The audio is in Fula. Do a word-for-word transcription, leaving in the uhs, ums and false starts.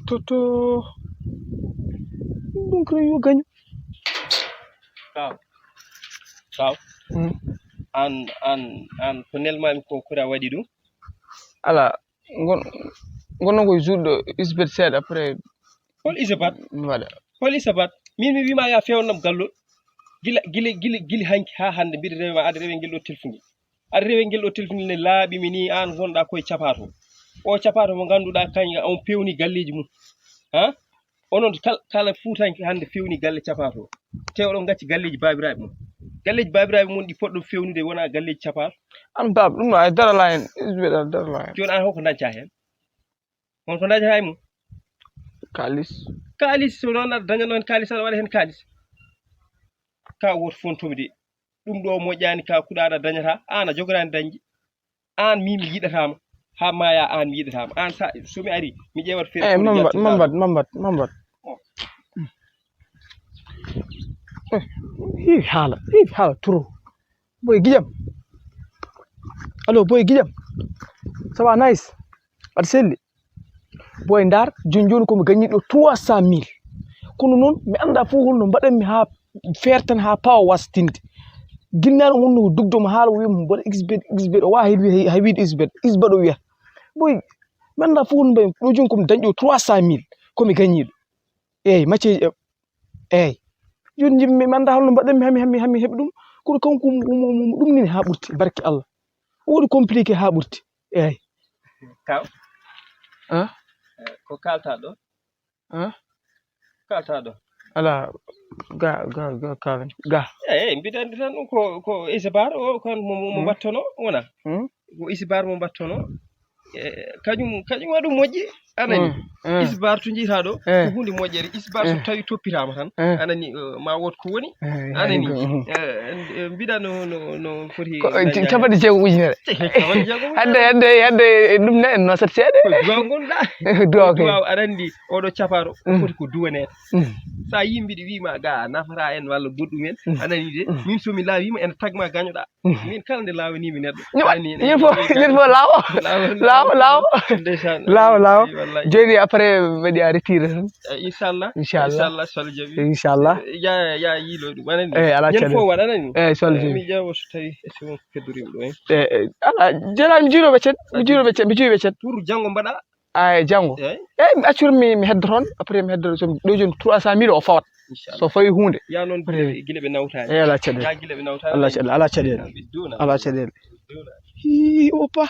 to to. Ɗum kadi yo gañu. Kaw. Kaw. Hmm. An, an, an, ko nelmaami ko, kura waɗi ɗum? Ala, ngon, ngonno koye juuɗe Isbet seeɗa, après. Hol Isbat? Mi waɗa. Hol Isbat? Min mi wiima ya fewnam gallol. Gila, gila, gila, gila hanki haa hannde mbiɗa rewa ma, aɗa rewa ngel ɗo telfungel. Aɗa rewa ngel ɗo telfungel ne laaɓi mi ni, an ngonɗa koye capato. O capato mo ngannduɗaa kañ on pewni galleeji mum. Ha? Onon kal-, kala Fuutanke hannde fewni galle capato. Te oɗon ngacci galleeji baabiraaɓe mum. Galleeji baabiraaɓe mum ɗi poɗɗo fewnude wona galleeji capato. An baaba, ɗum no ay dara la hen, Isbet dara la hen. Jooni an hoko dañca heen? On ko dañata e mum? Kaalis. Kaalis, so noon aɗa daña noon kaalis, aɗa waɗa heen kaalis. Ka woto fontomi de. Ɗum ɗo moƴƴaani, ka kuɗa aɗa dañata, an a jogoraani dañde. An min mi yiɗataama. Haa maaya an mi yiɗataama. An sa, so mi ari, mi ƴeewat feere. Eh, Mambat, Mambat, Mambat, Mambat. Oh. Eh, hi haala, hi haala trop. Boy Gijam. Allo, Boy Gijam. Ça va, nice? Aɗa selli? Boy, ndaar, jooni jooni ko mi gaññiiɗo trois cent mille. Kono noon, mi anndaa fof holno mbaɗanmi haa feertan, haa paawa wastinde. Ginnaaɗo wonno ko dugdo mo haala, o wiya mo mbaɗa X bet, X bet, o waawa hay wi-, hay wiide X bet, X bet o wiya. Boy, mi anndaa fof holno mbaɗanmi, ɗo jooni ko mi dañɗo trois cent mille, ko mi gaññiiɗo. Eeyi, macce, eeyi. Jooni, mi, mi anndaa holno mbaɗanmi, hami, hami, hami heɓa ɗum. Kono kanko, mo, mo, mo, mo ɗum nini haa ɓurti, barke Allah. O waɗi compliqué haa ɓurti. Eeyi. Kaw? Ah? Eh, ko kaaltaa ɗo? Ah? Kaaltaa ɗo? Alaa, ga, ga, ga, kaalen. Ga. Eeyi, mbiɗa anndi tan ɗum ko, ko Isibaar o, kan mo, mo, mo Hmm? mbattono, wona? Hmm? Ko Isibaar mo mbattono. Eh, kañum, kañum waɗi moƴƴi, anani. Hmm, hmm. Isibaar to njiytaa ɗo, Eh. ko huunde moƴƴere. Isibaar so Eh. tawi toppitaama tan, Eh. anani, eh, ma wood ko woni. Eh, anani, eh, eh, mbiɗa no, no, no foti ko, eh, dañde capanɗe jeegom ujunere. Capanɗe jeegom ujunere. Hannde, hannde, hannde, eh, ɗum ne, en nosat seeɗa. Ko duwa ngonɗa. Duwa ko kay. Duwa, aɗa anndi, oɗo capaaro, Mm. foti ko duwaneede. Mm. So a yii mbiɗa wiima ga nafata en walla goɗɗum en, Mm. aɗa anndi de, Mm. min so mi laawiima ene tagma gañoɗa. Mm. Min kala nde laawaniimi neɗɗo. Ño-, aɗa anndi, ñin fof, ñin fof laawo. Laawo, laawo, laawo. Ndeysaan. Laawo, laawo. Eey, wallaay. Jooni après, mbaɗi a retiré tan. Eh, inchallah. Inchallah. Inchallah, so Allah jaɓi. Inchallah. Eh, ya, ya yiilo ɗum, aɗa anndi. Eey, alaa caɗeele. Ñande fof waɗa, aɗa anndi. Eey, so Allah jaɓi. Eh, mi ƴeewa so tawi e so on keddorim ɗo, eh. Eh, eh, alaa, Jelaani, mi juuroo ɓe cet, mi juuroo ɓe cet, mi juuroo ɓe cet. Pour janngo mbaɗa? Ay, janngo. Eey. Eey, mi accur mi, mi heddo toon, après mi heddo so ɗo jooni trois cent mille o fawat. Inchallah. So fawi huunde. Ya noon gila ɓe, gila ɓe nawtaani. Eey, alaa caɗeele. Ya gila ɓe nawtaani. Alaa caɗeele, alaa caɗeele. Ɓe duuna. Alaa caɗeele. Ɓe duuna. Hii, oppa.